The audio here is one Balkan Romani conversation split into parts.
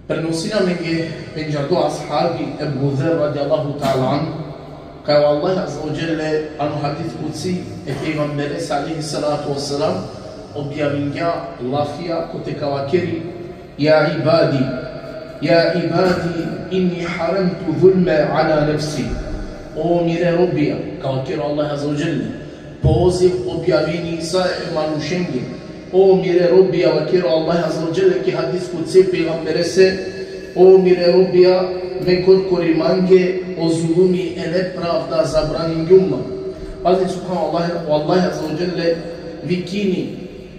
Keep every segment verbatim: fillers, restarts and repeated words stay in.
Prenosini amenge pendžardo ashabi Ebu Dher radijallahu ta'ala anhu, kaj o Allah azze ve dželle ano hadis kudsi e pejgamberese alejhi salatu vesselam objavingja lafija kote ka vakeri: Ja ibadi, ja ibadi, inni haramtu zulme ala nefsi. O mire robija, ka vakeri o Allah azze ve dželle, poziv objavini sa e manušenge. O mire robija, vakeri o Allah azze ve dželle ki hadis kudsi e pejgamberese: O mire robija, me korkori mange o zulumi e nepravda zabraningjum ma. Pazi, subhanallah, o Allah azze ve dželle vikini,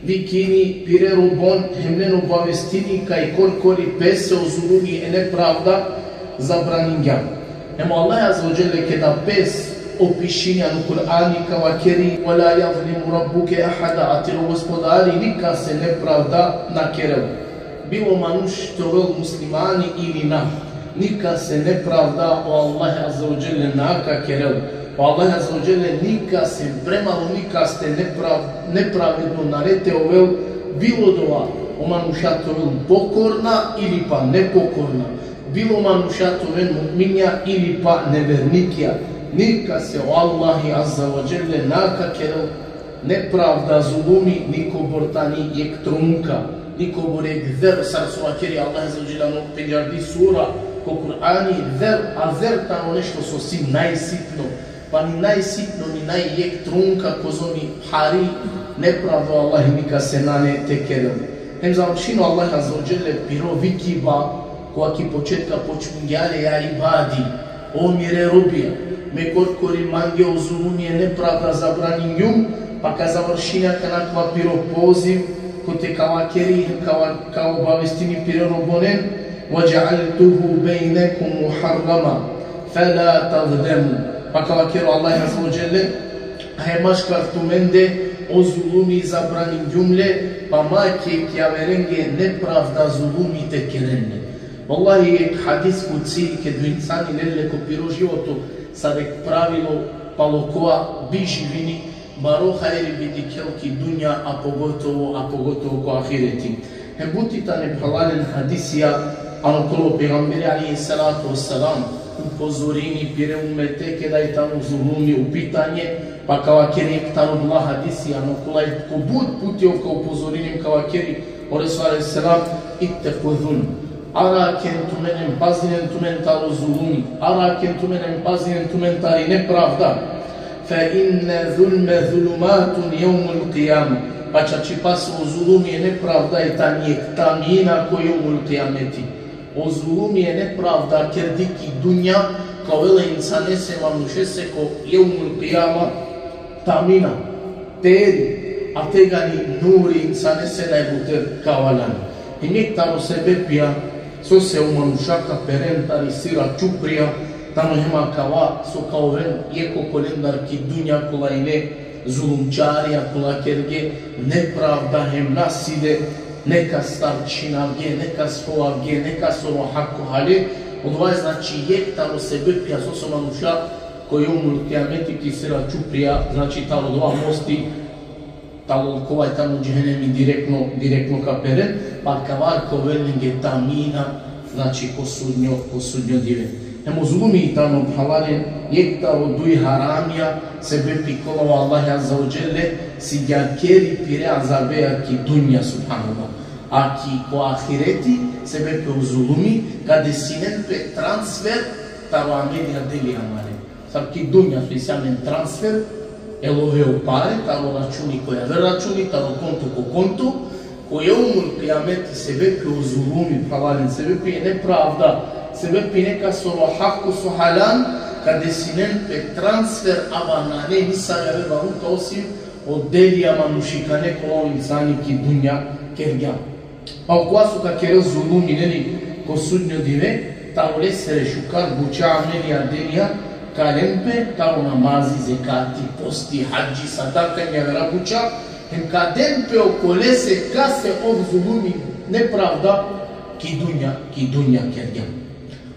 vikini pire robon, hem len obavestini kaj korkori pese o zulumi e nepravda zabraningja. Hem o Allah azze ve dželle keda pes opišini ano Kur'ani, ka vakeri: Ve la jazlimu rabbuke ahada, a tiro Gospodari nikase nepravda na kerel. Bilo manuš te ovel muslimani ili na, nikase nepravda o Allah azze ve dželle na ka kerel. O Allah azze ve dželle nikase, premalo nikaste neprav-, nepravedno nane te ovel, bilo dova o manuša te ovel pokorna ili pa nepokorna, bilo manuša te oven mu'minja ili pa nevernikja. Nikase o Allahi azze ve dželle na ka kerel nepravda, zulumi, nikobor tani jekh trunka, nikobor jekh zerr, sar so vakeri Allah azze ve dželle ano pendžardi sura ko Kur'ani: Zerr, a zerr tano nešto so si najsitno, pa ni najsitno, ni naj jekh trunka kozom i hari nepravda o Allah nikase nane te kerel. Hem završini o Allah azze ve dželle piro vikiba, kova ki početka počmingja le: Ja ibadi, o mire robija, me korkori mange o zulumi e nepravda zabraningjum, pa ka završini akana kava piro poziv, kote ka vakeri, ka va-, ka obavestini pire robonen: Ve džealtuhu bejnekum muharrama, fela tazlemu. Pa ka vakeri o Allah azze ve dželle: A e maškar tumende o zulumi zabraningjum le, pa ma ki jekh javerenge nepravda, zulumi te keren le. Vallahi, jekh hadis kudsi, ked o insani len le ko piro životo, sar jekh pravilo palo kova bi živini, baro hajri bi dikhel ki dunja, a pogotovo, a pogotovo ko ahireti. Hem but i tane, phralalen, hadisija, ano kola o pejgamberi alejhi salatu vesselam upozorini pire ummete keda i tano zulumi u pitanje, pa ka vakeri jekh taro odola hadisija, ano kola i ko but puti ov ka upozorini, ka vakeri o Resul alejhi selam: Itteku zulm. Araken tumen hem pazinen tumen taro zulumi. Araken tumen hem pazinen tumen tari nepravda. Fe inne zulme zulumatun jevmul kijame. Pa čačipa so o zulumi e nepravda i tani jekh tamina ko jevmul kijameti. O zulumi e nepravda kerdi ki dunja ka ovel e insanese, manušese, ko jevmul kijama tamina, teri, a tegani nuri insanese najbuter ka valjani. Hem jekh taro sebepija sose o manuša ka peren tari sira čuprija, tano hem akava so ka oven jekh okolendar ki dunja kola ine zulumčarija, kola kerge nepravda hem nasilje, nekas star čhinavge, nekas hovavge, nekas oro hako hale. Odova e, znači, jekh taro sebepija sose o manuša ko jevmul kijameti ki sira čuprija, znači, taro odova mosti, taro kova i tano džehenemi direktno, direktno ka peren, pa akava ka ovel lenge tamina, znači, ko sudnjo, ko sudnjo dive. Hem o zulumi i tano, phralalen, jekh taro duj haramija, sebepi kola o Allah azze ve dželle sigjarkeri pire azabeja ki dunja, subhanallah. A ki ko ahireti, sebepi o zulumi, ka desinen pe transfer taro amelija, delija amare. Sar ki dunja so isi amen transfer, e love o pare taro računi ko javer računi, taro konto ko konto, ko jevmul kijameti sebepi o zulumi, phralalen, sebepi e nepravda, sebepi nekas oro hako so haljan, ka desinen pe transfer, aba nane nisave javer varuka osim o delija manušikane kola o insani ki dunja kergja. Pa okova so ka kerel zulumi, neli, ko sudnjo dive, taro lesere šukar buča amelija, delija, ka len pe taro namazi, zekati, posti, hadži, sadaka, javera buča, hem ka den pe okolese kase ov zulumi, nepravda ki dunja, ki dunja kergja.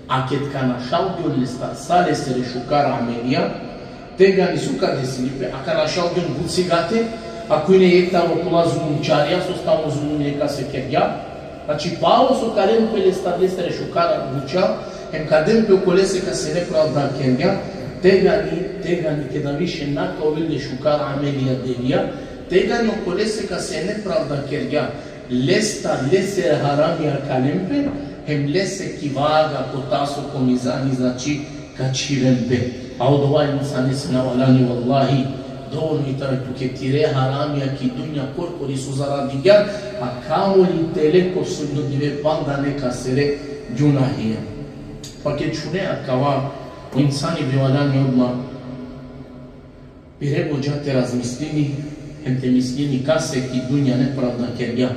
A ked ka našalgjon lestar sa lesere šukar amelija, tegani so ka desini pe, a ka našalgjon but sigate, ako ine jekh taro okola zulumčarija, so stalno zulumi nekase kergja, Znači, palo so ka len pe lestar lesere šukar buća, hem ka den pe okolese kase nepravda kergja, tegani, tegani keda više na ka ovel le šukar amelija, delija, tegani okolese kase nepravda kergja, lestar lesere haramija ka len pe, hem lese ki vaga ko taso, ko mizani, znači, ka čhiven pe. A odova insani si na valjani, vallahi, dovoljno i tane tuke tire haramija ki dunja korkori so zaradingjan, a kamoli tele ko sudnjo dive panda nekasere gjunahija. Pa ked šune akava, o insani bi valjani odma pire vodža te razmislini, hem te mislini kase ki dunja nepravda kergja,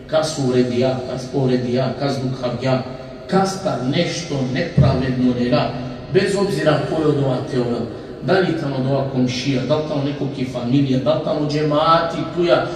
kas uvredija, kas povredija, kas dukhavgja, kastar nešto nepravedno lela, bez obzira koj odova te ovel. Dali tano odova komšija, dali tano neko ki familija, dali tano džemati tuja,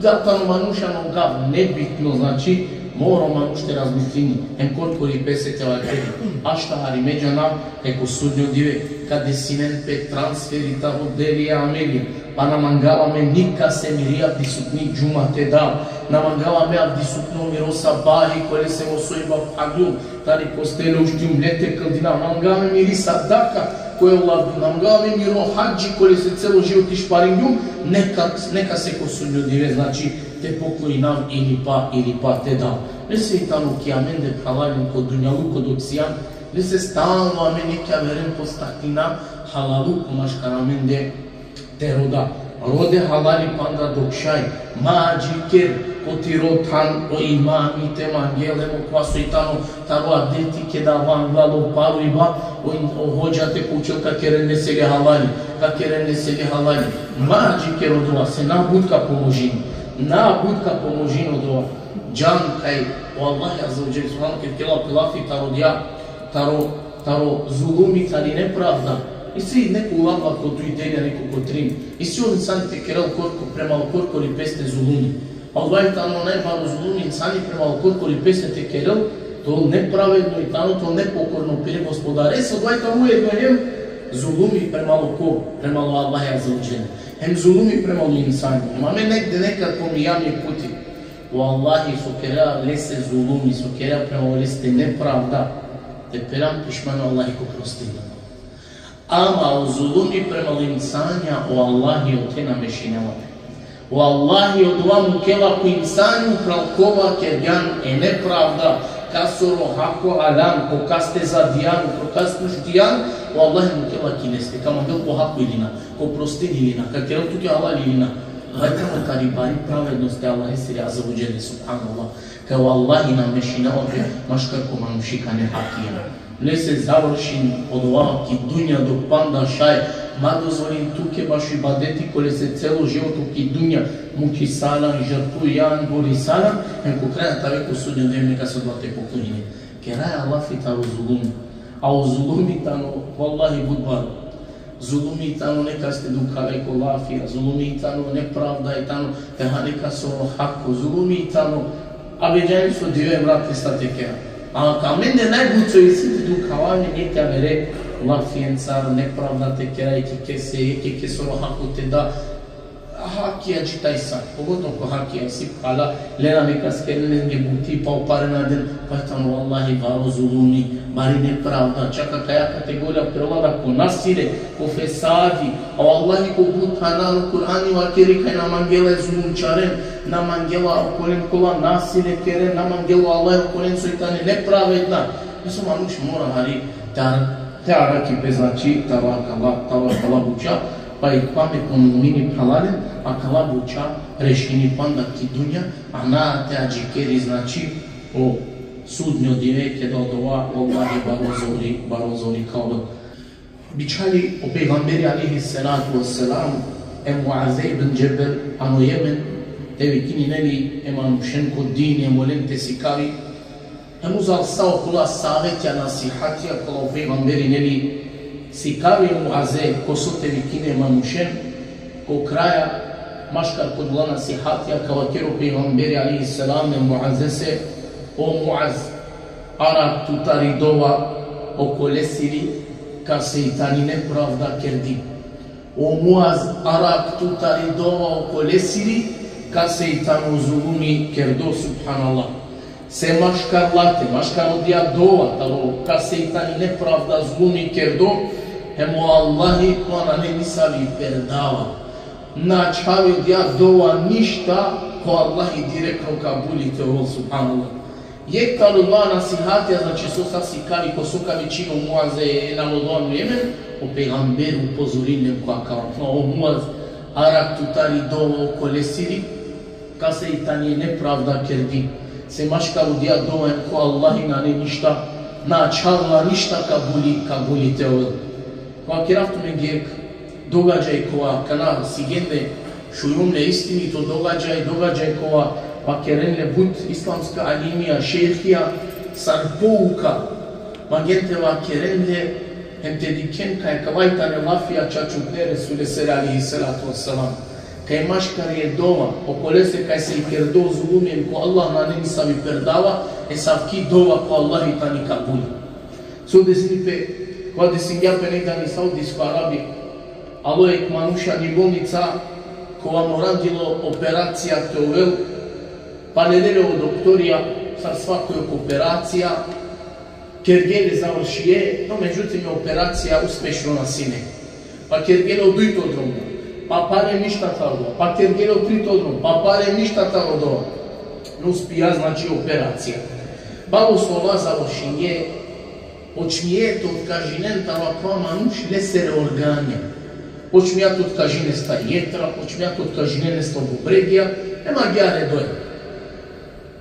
dali tano manuš ano gav, nebitno, znači, mora o manuš te razmislini, hem korkori pese te vakeri. Ašta hari me džanav, e ko sudnjo dive ka desinen pe transferi taro delija, amelija. Pa na mangava me nikase miri avdisutni džuma te dav. Na mangava me avdisutno miro sabahi, kolese mo sojba phagjum, tari postele uštjum, le te kldinav. Na mangava me miri sadaka koj olavgjum. Na mangava me miro hadži, kolese celo život išparingjum, neka, nekase ko sudnjo dive, znači, te pokloninav ili pa, ili pa te dav. Lese i tano ki amende, phralalen, ko dunjaluko dok sijam, lese stalno amen neka averen postaknina halaluko maškar amende te roda. Rode halali panda dok šaj, ma adžiker ko tiro than o imami te mangel hem okova so i tano taro adeti keda avangla lo parujba, o in-, o hodža te pučel ka keren lese li halali, ka keren lese li halali. Ma adžiker odova, se na but ka pomožini, na but ka pomožini odova. Džan kaj o Allah azze ve dželle subhanahu ked kerela pe lafi taro dija, taro, taro zulumi, tari nepravda. Isi neko ulan ko duj delja, neko ko trin. Isi o insan te kerel korko, prema korkori peste zulumi. A odova i tano najbaro zulumi insani prema korkori peste te kerel, te ol nepravedno i tano, te ol nepokorno pire Gospodarese, odova i tano ujedno hem zulumi prema ko, prema o Allah azze ve dželle. Hem zulumi prema o insani. Hem amen negde nekad pominjam jek puti. O Allahi so kerea lese zulumi, so kerea prema leste nepravda, te peram pišman, o Allahi ka prostinel. Ama o zulumi prema insanja, o Allahi ote na mešinela pe. O Allahi odova mukela ko insanja upral kova kergjan e nepravda, kasoro hako aljan, ko kaste zadijan, ko kaste uštijan, o Allahi mukela ki leste, ka mangel ko hako ili na, ka prostinel ili na, ka kerel tuke halal ili na. Odova i tano tari bari pravednost e Allahesiri azze ve dželle, subhanallah. Kaj o Allahi na mešinela pe maškar ko manuši kane hakija. Lese završin odova ki dunja dok panda šaj, ma dozvolin tuke bašo ibadeti kolese celo životo ki dunja mučisalan, žrtvujan, borisalan, hem ko kraj tane ko sudnjo dive nekase odova te poklonine. Keraja lafi taro zulumi. A o zulumi tano, vallahi, but baro. Zulumi tano nekaste dukhave ko lafija, zulumi tano nepravda, i tano te ha nekasoro hako, zulumi tano, a be džani so dive mrate sa te kera. A ka amende najbut so isi te dukhava amen jekh javere lafijencar, nepravda te kera jekh jekese, jekh jekesoro hako te da. Hakija dži tajsa, pogotovo ko hakija, isi phrala, lena nekaskere lenge buti, pa uparena den, pa tano vallahi baro zulumi, bari nepravda, čak akaja kategorija prevlada ko nasilje, ko fesadi, a vallahi ko but thana ano Kur'ani vakeri kaj na mangela e zulumčaren, na mangela okolen kola nasilje keren, na mangela o Allah okolen so i tane nepravedna. Eso manuš mora hari te ar-, te arakhi pe, znači, taro akala, taro akala buča, pa i pametno mumini phralalen, akala buča rešini panda ki dunja, a na te adžikeri, znači, o sudnjo dive, keda odova, vallahi, baro zori, baro zori ka ovel. Bičhali o pejgamberi alejhi salatu ve selam e Muaze ibn Džebel ano Jemen, te vikini, neli, e manušen ko dini, hem olen te sikavi. Hem uzal sa okola savetja, nasihatja, kola o pejgamberi, neli, sikavi e Muaze koso te vikini e manušen, ko kraja, maškar ko odola nasihatja, ka vakeri o pejgamberi alejhi selam e Muazese: O Muaz, arakh tu tari dova okolesiri kase i tani nepravda kerdi. O Muaz, arakh tu tari dova okolesiri kase i tano zulumi kerdo, subhanallah. Se maškar late, maškar odija dova, taro kase i tani nepravda, zulumi kerdo, hem o Allahi kova nane nisavi perdava. Na ačhave odija dova ništa, ko Allahi direktno kabuli te ovel, subhanallah. Jekh taro dova nasihatija, znači, so sar sikali, ko so ka vičini o Muaz e narodo ano Jemen, o pejgamberi upozorini len ko akava: O Muaz, arakh tu tari dova okolesiri, kase i tani nepravda kerdi. Se maškar odija dova, em ko Allahi nane ništa, na ačhavela ništa kabuli, kabuli te ovel. Vakerav tumenge jekh događaj kova akana sigende šungjum le, istinito događaj, događaj kova vakeren le but islamska alimija, šejhija, sar pouka mangen te vakeren le, hem te dikhen kaj akava i tane lafija čačutne Resulesere alejhi salatu ve selam. Kaj maškar e dova okolese kase i kerdo zulumi, em ko Allah nane nisavi perdava, esavki dova ko Allah i tani kabuli. So desini pe, kova desingja pe negde ani Saudijsko Arabija. Alo jekh manuš ani bolnica, kova morandilo operacija te ovel, palele le o doktorija, sar svako jekh operacija, kerge le, završie, no međutim operacija uspešno na sine. Pa kerge le o dujto drom, pa pale ništa taro dova, pa kerge le o trito drom, pa pale ništa taro dova. Na uspija, znači, operacija. Palo so ola završinge, počmie te otkažinen taro akava manuš lesere organja. Počmia te otkažinen lestar jetra, počmia te otkažinen lestar bubregija, em agjaar redoja.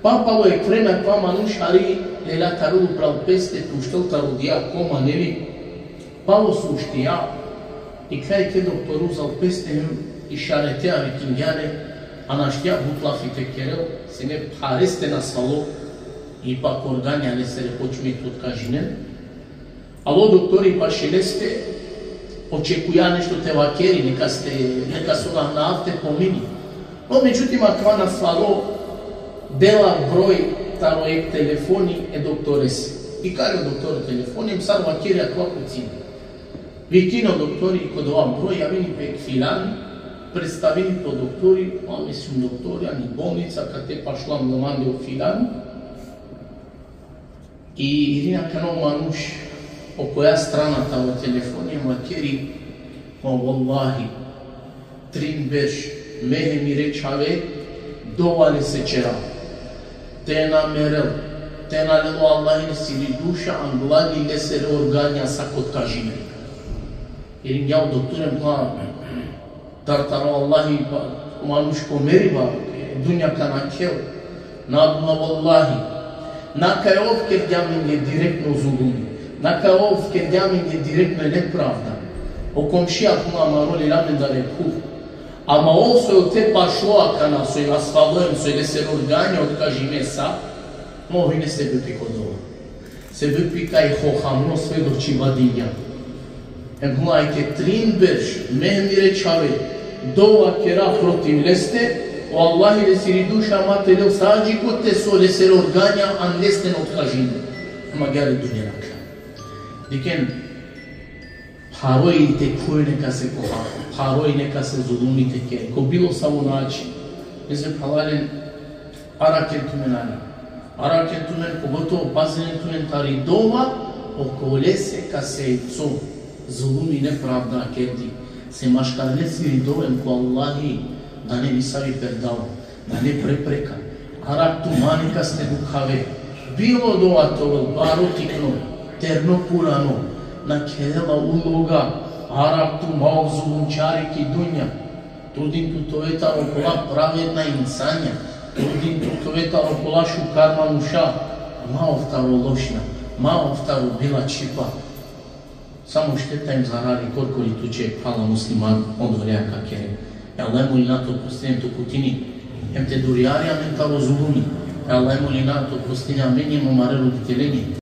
Pa palo jekh vreme akava manuš hari, lela taro upral peste, te uštel taro odija koma, neli? Palo so uštija, iklja jekhe doktori uzal peste hem išaretea, vikingja le, a našti but lafi te kerel, sine phareste nasvalo, ipak organja lesere počmie te otkažinen. Alo doktori paše leste, očekuja nešto te vakeri, neka ste, neka so anav te pomini. No, međutim, akava nasvalo dela broj taro jekh telefoni e doktorese. Ikali o doktori telefoni, em sar vakeri akava pucini. Vikini o doktori ko dova broj, javini pe jekh filan, predstavini pe o doktori, o, me sijum doktori ani bolnica, kate pašlo amende o filan. I irini akana o manuš okoja strana taro telefoni, em vakeri: Ma vallahi, trin berš me hem mire čhave dova lese ćera. Te na merel, te na lel o Allahi lesiri duša, angladi lesere organja sa ka otkažinen. Iringja o doktori, em phenela: Tar taro Allahi, pa, o manuš ko meriba, dunja ka nakhel. Na, ma vallahi. Na kaj ov kergja amenge direktno zulumi. Na kaj ov kergja amenge direktno nepravda. O komšija, phenela, amaro lela amendar jekh phuv. Ama ov soj ote pašlo akana, soj nasvalo em soj lesere organja otkažime sa, ma ov hine sebepi ko dova. Sebepi kaj o hamno svedočiba dingja. Em phenela, ajke trin berš me hem mire čhave dova kera protiv leste, o Allahi lesiri duša ma te lel sa dži kote so lesere organja an leste na otkažinen. Em agjaar i dunja nakhla. Dikhen, pharo i te khuven nekase ko hako, pharo i nekase zulumi te keren ko bilo savo način. Meze phralalen, arakhen tumen ani. Arakhen tumen, pogotovo pazinen tumen tari dova okolese kase so zulumi, nepravda kerdi. Se maškar lesiri dova em ko Allahi nane nisavi perdava, nane prepreka. Arakh tu ma nekas te dukhave. Bilo dova te ovel, baro tikno, terno purano, na khelela uloga. Arakh tu ma ov zulumčari ki dunja. Trudin tu te ove taro okola pravedna insanja. Trudin tu te ove taro okola šukar manuša. Ma ov taro lošna, ma ov taro bilačhipa. Samo šteta em zarari korkori tuće, phrala musliman, odolea ka kere. E Allahe molina te oprostini, te uputini, em te durjari amen taro zulumi. E Allahe molina te oprostini amen em amare roditelenge.